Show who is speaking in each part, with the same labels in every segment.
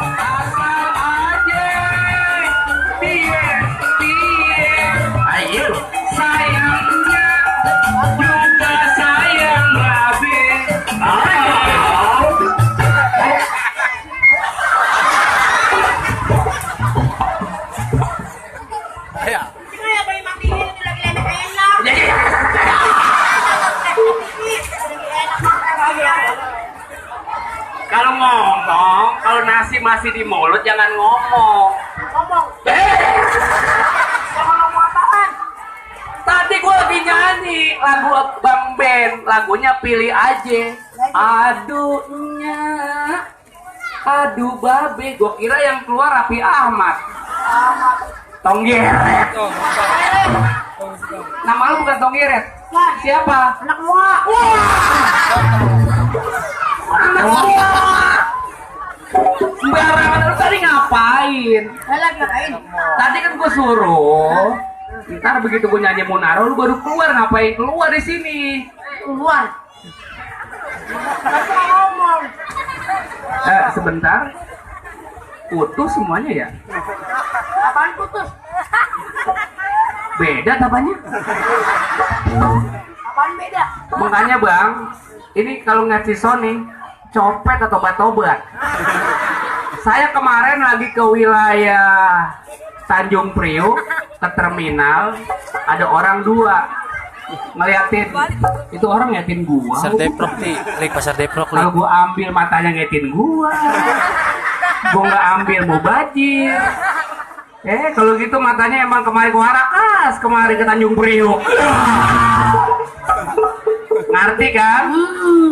Speaker 1: Asal aja piye ayo sayangnya juga sayang babe. Kalau ngomong, kalau nasi masih di mulut jangan ngomong.
Speaker 2: Ngomong. Jangan ngomong apaan?
Speaker 1: Tadi gue lagi nyanyi lagu Bang Ben, lagunya Pilih Aja. Aduhnya, aduh babe, gue kira yang keluar Raffi Ahmad. Tonggeret. Nama lu bukan Tonggeret. Siapa?
Speaker 2: Anak mua.
Speaker 1: Anak gua. Sembarangan lu tadi ngapain?
Speaker 2: Saya lagi ngapain?
Speaker 1: Tadi kan gua suruh. Ntar begitu gua nyanyi Munaro lu baru keluar, ngapain keluar di sini?
Speaker 2: Keluar. Aku ngomong.
Speaker 1: Sebentar. Putus semuanya ya?
Speaker 2: Apaan putus?
Speaker 1: Beda tapanya?
Speaker 2: Apaan beda?
Speaker 1: Makanya Bang, ini kalau ngasih Sony copet atau batobat. Saya kemarin lagi ke wilayah Tanjung Priok, ke terminal, ada orang dua ngeliatin, itu orang ngeliatin gua.
Speaker 3: Pasar Deprok nih, pasar Deprok nih.
Speaker 1: Kalau gua ambil matanya ngeliatin gua nggak ambil mau bajir. Kalau gitu matanya emang kemarin ke Harakas, kemarin ke Tanjung Priok. Ngerti kan?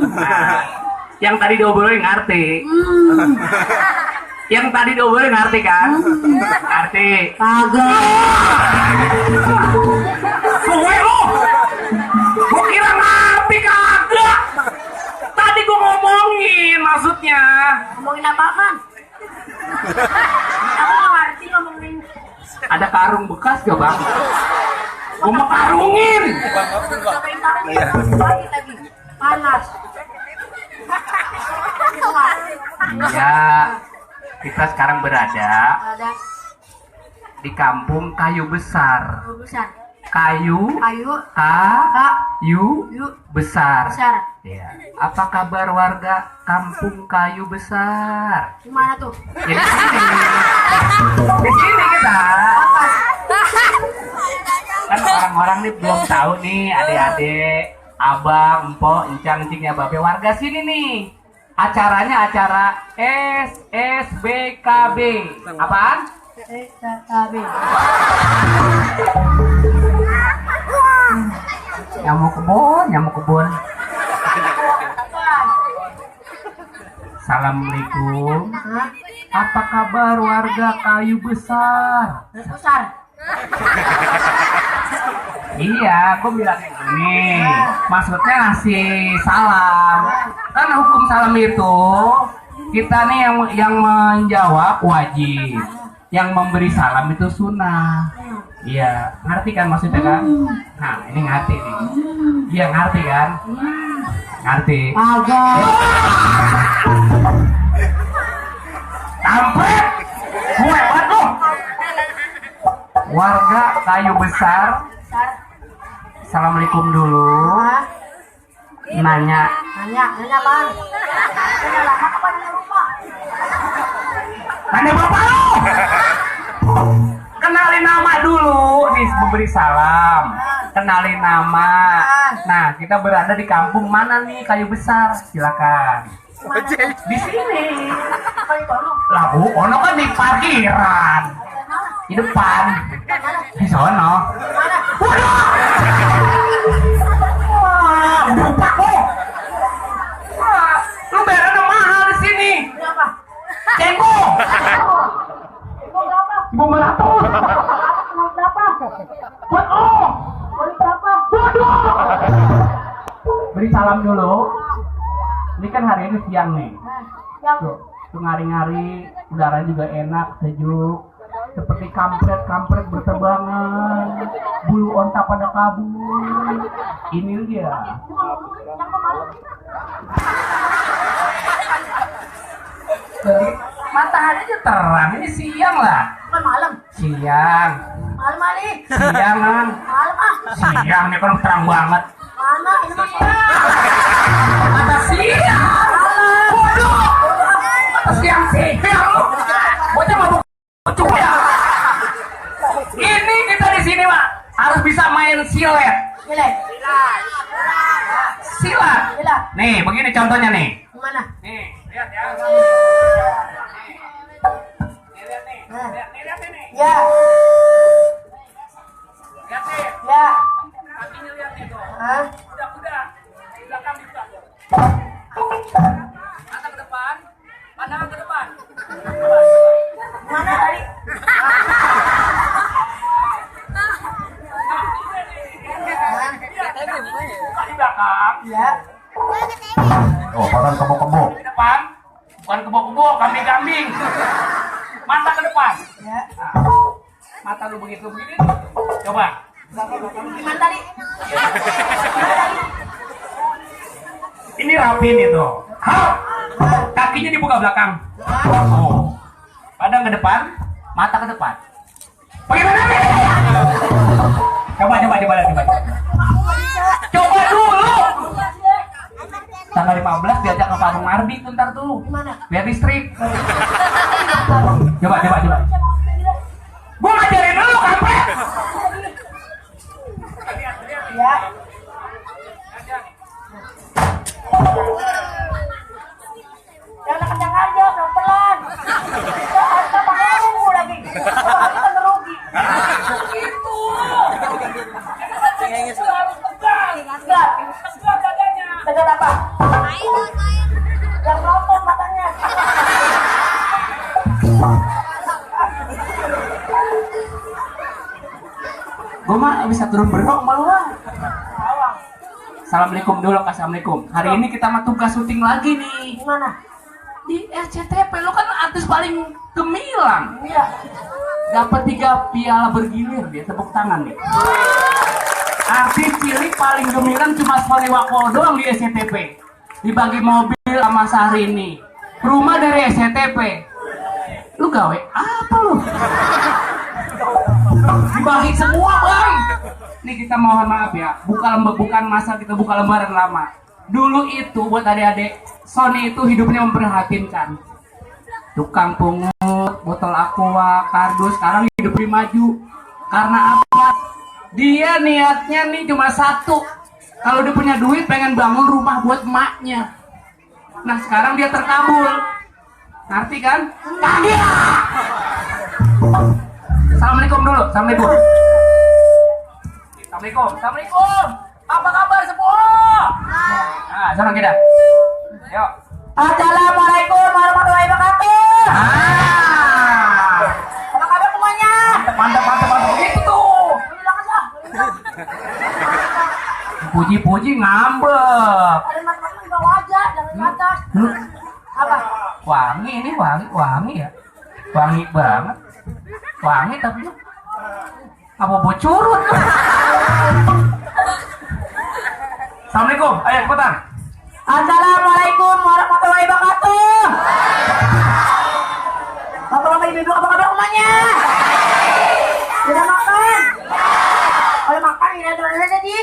Speaker 1: Nah, yang tadi diobrolin ngerti. Yang tadi diobrolin ngerti kan? Ngerti.
Speaker 2: Kagak.
Speaker 1: Kowe lu. Gua kira ngerti kagak. Tadi gua ngomongin maksudnya.
Speaker 2: Ngomongin apaan? Aku nggak ngerti ngomongin.
Speaker 1: Ada karung bekas gak Bang? Gua mau karungin.
Speaker 2: Ngapain karung? Lagi tadi. Panas.
Speaker 1: Iya. Kita sekarang berada
Speaker 2: Ada
Speaker 1: di kampung Kayu Besar.
Speaker 2: besar.
Speaker 1: Kayu
Speaker 2: Ayo.
Speaker 1: Kayu
Speaker 2: Yuk.
Speaker 1: Besar.
Speaker 2: Besar.
Speaker 1: Ya. Apa kabar warga kampung Kayu Besar?
Speaker 2: Gimana tuh?
Speaker 1: Ya, di sini. Di sini kita. Kan orang-orang nih belum tahu nih, adik-adik, abang, empok, encang, encingnya babe warga sini nih. Acaranya acara SSBKB. Apaan?
Speaker 2: TKB.
Speaker 1: Nyamuk kebun. Assalamualaikum. Apa kabar warga Kayu Besar?
Speaker 2: Besar.
Speaker 1: Iya, aku bilang ini. Maksudnya ngasih salam. Kan hukum salam itu kita nih yang menjawab wajib, yang memberi salam itu sunnah. Iya, ngerti kan maksudnya kan? Nah, ini ngerti nih. Iya, ngerti kan? Ngerti.
Speaker 2: Kagak.
Speaker 1: Kampret, gue waduh. Warga Kayu Besar. Assalamualaikum dulu. Nanya
Speaker 2: apaan? Nanya lama apa nanya lupa?
Speaker 1: Nanya bapak lu. Kenalin nama dulu nih, memberi salam. Kenalin nama. Nah, kita berada di kampung mana nih Kayu Besar? Silakan. Di sini. Lah, ono kan di parkiran. Di depan. Di sono. Waduh. Wah, lupa kok. Wah, lu bayarnya mahal di sini.
Speaker 2: Berapa?
Speaker 1: Cengko.
Speaker 2: Itu berapa?
Speaker 1: 500.
Speaker 2: Berapa?
Speaker 1: Buat oh.
Speaker 2: Beli berapa?
Speaker 1: Waduh. Beri salam dulu. Ini kan hari ini siang nih.
Speaker 2: Yang
Speaker 1: Tuh ngari-ngari, udara juga enak, sejuk. Seperti kampret berterbangan, bulu onta pada kabur. Ini dia.
Speaker 2: kemarin.
Speaker 1: Matahari aja terang, ini siang lah.
Speaker 2: Bukan malam.
Speaker 1: Siang.
Speaker 2: Malam Ali.
Speaker 1: Siang kan?
Speaker 2: Malam ah.
Speaker 1: Siang nih kan terang banget.
Speaker 2: Mana ini mah siang.
Speaker 1: Mata siang. Bodoh. Mata siang siang lu. Bocah mabuk cuy ya. Ini kita di sini Pak harus bisa main silet.
Speaker 2: Silat.
Speaker 1: Silat.
Speaker 2: Silat.
Speaker 1: Nih, begini contohnya nih.
Speaker 2: Gimana?
Speaker 1: Nih, lihat ya. Lihat nih.
Speaker 2: Nah.
Speaker 1: Lihat nih.
Speaker 2: Ya.
Speaker 1: Lihat nih.
Speaker 2: Ya.
Speaker 1: Kakinya lihat nih tuh.
Speaker 2: Hah?
Speaker 1: Udah. Belakang dibuka. Mata ke depan. Pandangan ke depan.
Speaker 2: Mana tadi?
Speaker 1: Buka di belakang.
Speaker 2: Ya.
Speaker 4: Oh, padan kebo-kebo.
Speaker 1: Di depan. Bukan kebo-kebo, kambing-kambing. Mata ke depan.
Speaker 2: Ya.
Speaker 1: Mata lu begitu begini. Coba.
Speaker 2: Gimana tadi?
Speaker 1: Ini rapi nih tuh. Hap. Kakinya dibuka belakang. Oh. Padang ke depan, mata ke depan. Bagaimana nih? Coba. Coba dulu. Tanggal 15 diajak ke Parung Marbi tuh ntar tuh.
Speaker 2: Gimana?
Speaker 1: Biar listrik. Coba. Gua ngajarin dulu kampret.
Speaker 2: Ya. Jangan kencang aja, pelan-pelan. Kita mengaku lagi. Kalau kita ngerugi. Tegak. Tegak apa? Yang nonton matanya.
Speaker 1: Gua mah bisa turun berok malu lah. Assalamualaikum dulu, assalamualaikum. Hari ini kita mah tugas syuting lagi nih
Speaker 2: Gimana?
Speaker 1: di RCTP. Lo kan artis paling gemilang.
Speaker 2: Iya.
Speaker 1: Dapat 3 piala bergilir dia, tepuk tangan nih. Artis cilik paling gemilang cuma Sony Wako doang di SCTV. Dibagi mobil sama Syahrini. Rumah dari SCTV. Lu gawe apa lu? Dibagi semua bang. Nih kita mohon maaf ya, bukan masa kita buka lembaran lama. Dulu itu buat adik-adik, Sony itu hidupnya memprihatinkan. Tukang pungut, botol aqua, kardus, sekarang hidup lebih maju. Karena apa? Dia niatnya nih cuma satu. Kalau dia punya duit pengen bangun rumah buat emaknya. Nah sekarang dia terkabul. Ngerti kan? Kaget. Assalamualaikum dulu. Assalamualaikum. Assalamualaikum. Apa kabar semua? Nah, sekarang kita. Yuk.
Speaker 2: Assalamualaikum warahmatullahi wabarakatuh. Apa kabar semuanya?
Speaker 1: Mantap. Itu tuh. Puji-puji ngambek.
Speaker 2: Ada mas-mas di bawah aja, jangan di atas. Apa?
Speaker 1: Wangi ini wangi ya. Wangi banget. Wangi tapi apa bocurut. Assalamualaikum. Ayo cepetan.
Speaker 2: Assalamualaikum warahmatullahi wabarakatuh. Bapak-bapak ibu-ibu apa kabar semuanya? Sudah makan? Kalau makan ini ada aja di.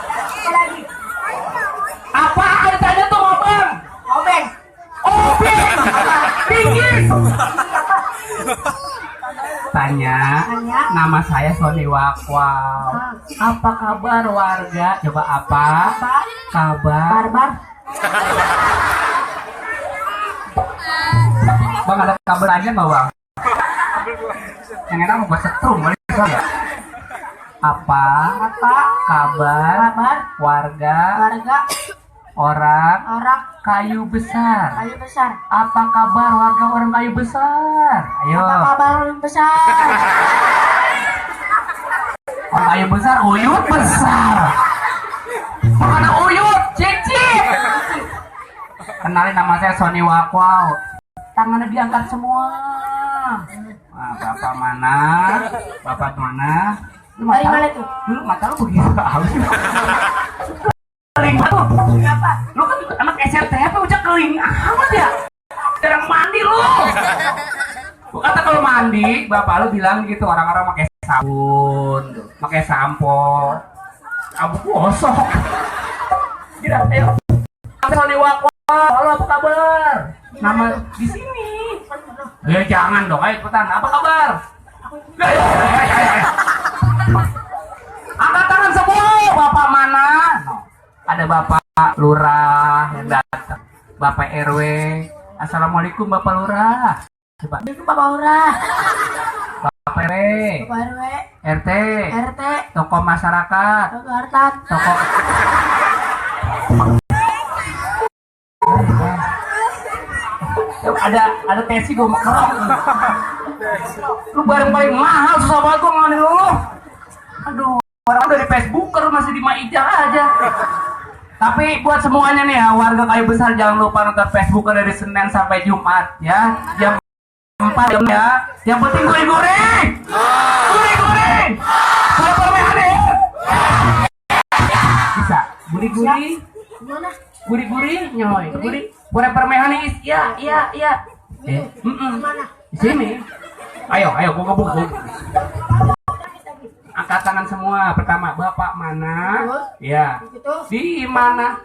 Speaker 2: Apa lagi?
Speaker 1: Apa ditanya tuh ngobeng?
Speaker 2: Obeng.
Speaker 1: Obeng. Pinggir. Tanya, nama saya Sony Wakwau. Apa kabar warga? Coba apa? Kabar?
Speaker 2: Barbar.
Speaker 1: Bang ada kabar aja nggak bang? Yang enak mau buat setrum kali ya? Apa kabar warga orang kayu besar? Apa kabar warga orang kayu besar? Ayo.
Speaker 2: Apa kabar orang besar?
Speaker 1: Orang kayu besar, uyut besar. Mana uyut, cicit. Kenalin nama saya Sony Wakwau. Tangannya diangkat semua. Nah, bapak mana? Lu
Speaker 2: Dari mana tuh?
Speaker 1: Mata lu begitu kali. Paling tuh. Lu kan anak Kata kalau mandi, bapak lu bilang gitu, orang-orang pakai sabun, pakai sampo, abu gosok. Tidak, ayo. Sony Wakwa, halo apa kabar? Nama di sini. Ya jangan dong, ayo ikutan. Apa kabar? Ayo. Angkat tangan semua, bapak mana? Ada bapak lurah yang datang, bapak RW. Assalamualaikum bapak lurah. Coba.
Speaker 2: Bapak Lurah,
Speaker 1: Bapak RW,
Speaker 2: Bapak RW,
Speaker 1: RT,
Speaker 2: RT,
Speaker 1: tokoh masyarakat,
Speaker 2: Bapak Hartat,
Speaker 1: tokoh. Ada tesi gue makerok. Lu bareng paling mahal susah banget gue ngalahin lu. Aduh, orang dari Facebooker masih di Maijah aja. Tapi buat semuanya nih ya, warga Kayu Besar jangan lupa nonton Facebooker dari Senin sampai Jumat ya. Jam 4 jam ya. Yang penting gurih-gurih. Gurih-gurih. Kalau permehan ya. Bisa. Gurih-gurih.
Speaker 2: gimana?
Speaker 1: Gurih-gurih nyoy. Gurih. Boleh permehan is. Iya.
Speaker 2: Gimana?
Speaker 1: Di sini. Ayo, gua gebuk. Angkat tangan semua. Pertama, Bapak mana? Ya.
Speaker 2: Gitu.
Speaker 1: Di mana?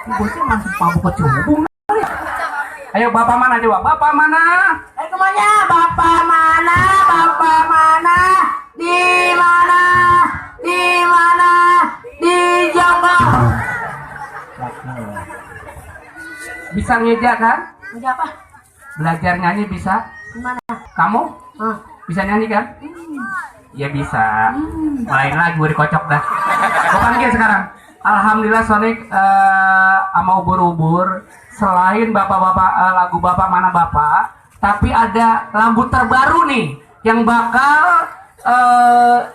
Speaker 1: Bosnya masih mabuk kecubung. Ayo Bapak mana coba? Bapak mana?
Speaker 2: Semuanya, Bapak mana? Bapak mana? Di mana? Di mana? Di Jombang.
Speaker 1: Bisa ngejak kan?
Speaker 2: Ada apa?
Speaker 1: Belajar nyanyi bisa?
Speaker 2: Gimana?
Speaker 1: Kamu?
Speaker 2: Hah?
Speaker 1: Bisa nyanyi kan? Ya bisa. Lain lagi gue dikocok dah. Gue panggil sekarang. Alhamdulillah Sonic sama ubur-ubur. Selain bapak-bapak lagu Bapak Mana Bapak, tapi ada lagu terbaru nih yang bakal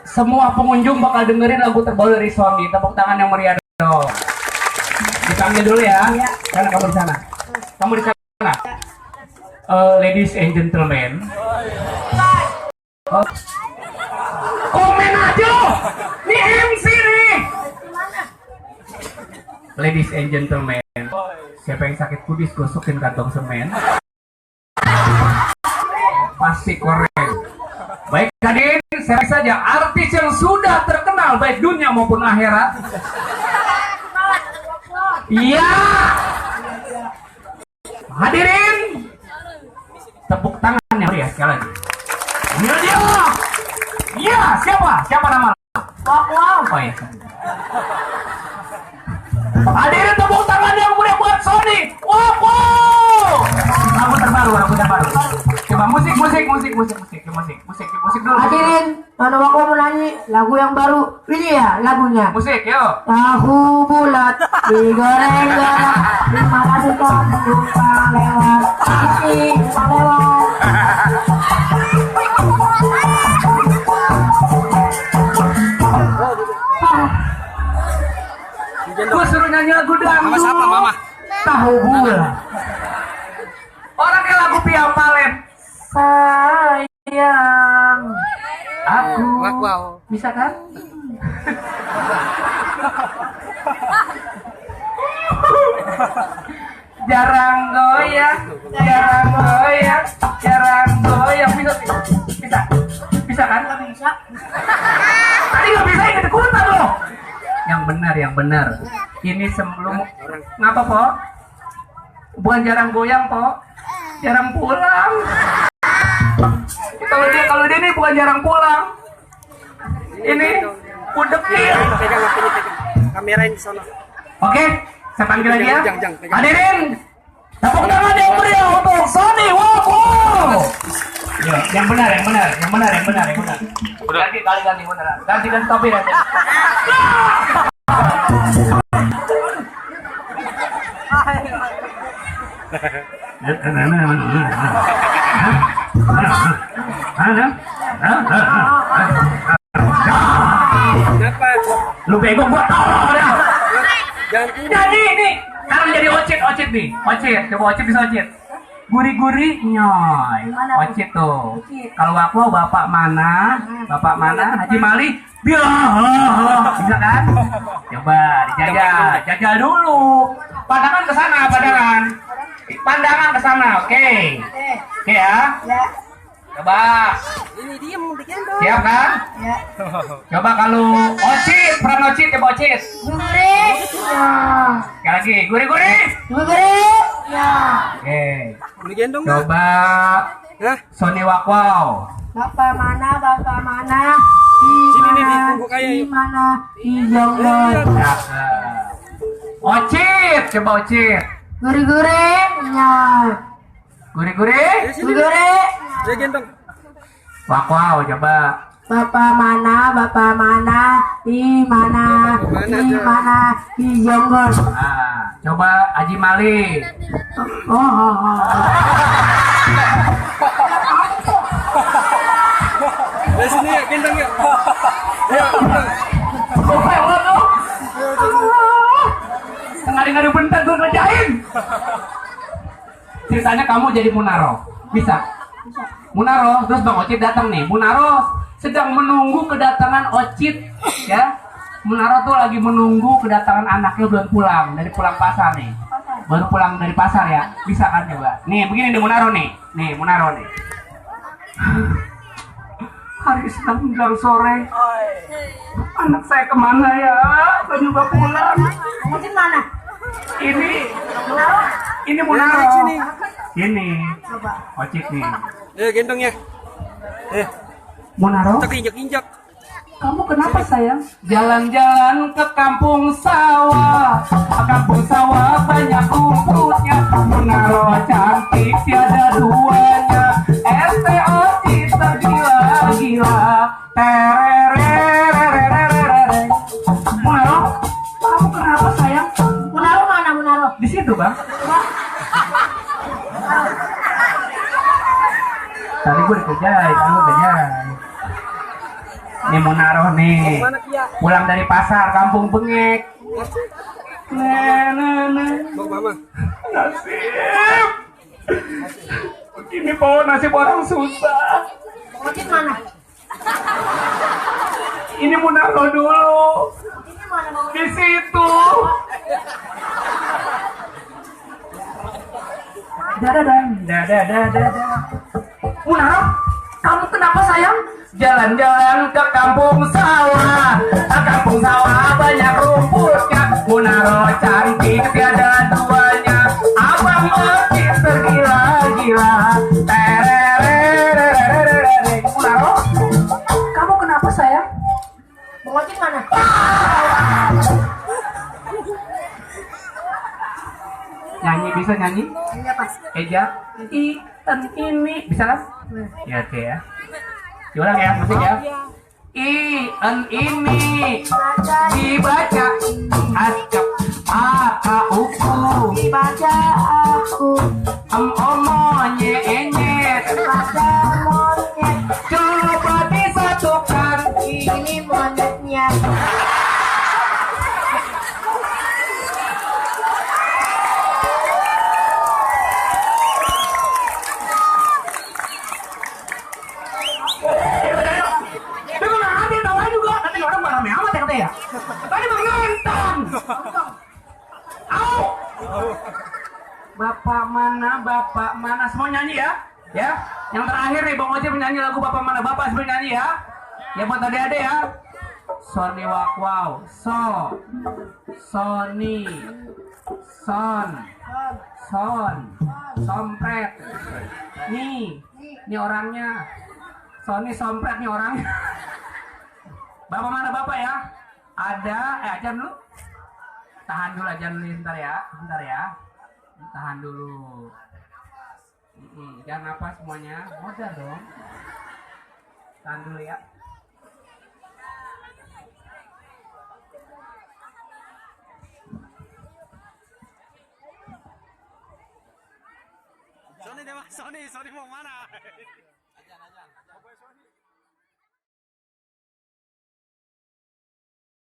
Speaker 1: semua pengunjung bakal dengerin lagu terbaru dari Sony. Tepuk tangan yang meriah dong. Dipanggil dulu ya. Karena kamu di sana. Kamu di sana. Ladies and gentlemen. Komen aja. Nih MC nih. Ladies and gentlemen. Siapa yang sakit kudis gosokin kantong semen. Pasti korek. Baik hadirin, saya saja artis yang sudah terkenal baik dunia maupun akhirat. Iya. Hadirin, tepuk tangan yang meriah sekali lagi. Ini dia. Iya, siapa? Siapa nama?
Speaker 2: Wow.
Speaker 1: Oh iya. Hadirin tepuk tangan yang meriah buat Sony. Wow. Lagu terbaru. Coba musik dulu.
Speaker 2: Hadirin, mana aku mau nyanyi lagu yang baru. Ini ya lagunya.
Speaker 1: Musik, yuk.
Speaker 2: Tahu bulat digoreng garam. Terima kasih telah numpang lewat. Ini lewat.
Speaker 1: Gue suruh nyanyi lagu dangdut.
Speaker 3: Mama siapa, Mama?
Speaker 1: Tahu bulat. Orangnya lagu Pia Palen. Sayang aku.
Speaker 3: Wow.
Speaker 1: Bisa kan? Jarang goyang. Bisa kan?
Speaker 2: Bisa.
Speaker 1: Tadi nggak bisa ikut ikutan loh. Yang benar. Ini sebelum ngapa po? Bukan jarang goyang po, jarang pulang. Kalau dia ini bukan jarang pulang. Ini udekil.
Speaker 3: Pegang. Kamerain di sana.
Speaker 1: Oke, saya panggil lagi ya.
Speaker 3: Jangan, pegang.
Speaker 1: Hadirin, tepuk tangan yang meriah untuk Sony Wakwa. Yang benar. Ganti beneran. Ganti topi nanti.
Speaker 3: Kenapa?
Speaker 1: Lu bego gua tolong dah.
Speaker 3: Jangan
Speaker 1: Jadi ini sekarang jadi ocit nih. Ocit, coba ocit bisa ocit. Guri-guri nyoy.
Speaker 2: Gimana?
Speaker 1: Ocit tuh.
Speaker 2: Ocit.
Speaker 1: Kalau aku bapak mana? Bapak mana? Haji Mali. Dia. Bisa kan? Coba dijajal. Jajal dulu. Pandangan ke sana, pandangan. Pandangan ke sana. Oke. Oke ya.
Speaker 2: Ya.
Speaker 1: Coba.
Speaker 3: Ini diem digendong.
Speaker 1: Siap kan?
Speaker 2: Ya.
Speaker 1: Coba kalau Ocit, peran Ocit coba Ocit.
Speaker 2: Guri. Ya.
Speaker 1: Sekali lagi. Guri-guri.
Speaker 2: Guri. Ya.
Speaker 1: Oke.
Speaker 3: Digendong nggak?
Speaker 1: Coba
Speaker 3: Hah?
Speaker 1: Sony Wakwau.
Speaker 2: Bapak mana? Bapak mana?
Speaker 3: Sini nih,
Speaker 2: Di
Speaker 3: tunggu kayak
Speaker 2: Di
Speaker 3: yuk.
Speaker 2: mana? Di Jonggol.
Speaker 1: Cakep. Ocit, coba Ocit.
Speaker 2: Guri-guri. Ya.
Speaker 1: Guri-guri.
Speaker 3: Sini nih.
Speaker 2: Guri.
Speaker 3: Dia gendong.
Speaker 1: Wakwau, coba.
Speaker 2: Bapak mana? Bapak mana? Di mana? Di mana? Di Jonggol.
Speaker 1: Nah, coba Haji Mali.
Speaker 2: Oh.
Speaker 3: Dari sini ya, gendong ya. Ayo, gendong.
Speaker 1: Tengah-tengah bentar gue ngerjain. Ceritanya kamu jadi Munaro. Bisa? Munaro, terus Bang Ocit datang nih. Munaro sedang menunggu kedatangan Ocit, ya. Munaro tuh lagi menunggu kedatangan anaknya belum pulang dari pulang pasar nih. Baru pulang dari pasar ya. Bisa kan coba? Nih, begini nih Munaro nih. Nih, Munaro nih. Hari sedang menjelang sore. Anak saya kemana ya? Belum juga pulang.
Speaker 2: Mungkin mana?
Speaker 1: Ini Munaro.
Speaker 3: Sini.
Speaker 1: Ini.
Speaker 2: Coba.
Speaker 1: Ocit nih.
Speaker 3: Ayo gendong ya.
Speaker 1: Munaro.
Speaker 3: Tak injak-injak.
Speaker 1: Kamu kenapa sayang? Jalan-jalan ke kampung sawah. Kampung sawah banyak rumputnya. Munaro cantik tiada duanya. STO cinta gila-gila. Tererererererere. Munaro, kamu kenapa sayang?
Speaker 2: Munaro mana? Munaro.
Speaker 1: Di situ bang. Tadi gue dikerjain, kamu kerjain. Ini Munaro nih.
Speaker 3: Mana Kia?
Speaker 1: Pulang dari pasar kampung Bengek.
Speaker 3: Bang Mama.
Speaker 1: Nasib. Begini po nasib orang susah.
Speaker 2: Mungkin mana?
Speaker 1: Ini Munaro dulu.
Speaker 2: Ini mana? Bang?
Speaker 1: Di situ. Dadadadadadadada. Munaro, kamu kenapa sayang? Jalan-jalan ke kampung sawah. Kampung sawah banyak rumputnya. Munaro cantik tiada duanya. Abang Ocit tergila-gila. Terererererere. Munaro, kamu kenapa sayang?
Speaker 2: Mungkin mana?
Speaker 1: Nyanyi bisa nyanyi?
Speaker 2: Ini apa?
Speaker 1: Eja ini bisa kan? Ya oke ya. Diulang ya musik ya. Ini dibaca acap uku
Speaker 2: Dibaca aku.
Speaker 1: omonye enyet
Speaker 2: Baca monyet.
Speaker 1: coba disatukan
Speaker 2: Ini monyetnya.
Speaker 1: dengan ada tawa juga nanti orang marah amat ya katanya. Tadi mau nonton. Au. Bapak mana semua nyanyi ya? Ya. Yang terakhir nih Bang Ocit menyanyi lagu Bapak mana bapak semua nyanyi ya. Ya buat adik-adik ya. Sony Wakwau, Sony, Son, Sompret. Nih orangnya. Sony Sompret nih orangnya. Bapak mana bapak ya? Ada, ajan dulu. Tahan dulu ajan dulu bentar ya. Tahan dulu. Jangan apa semuanya. Modal dong. Tahan dulu ya.
Speaker 3: Sony mau mana?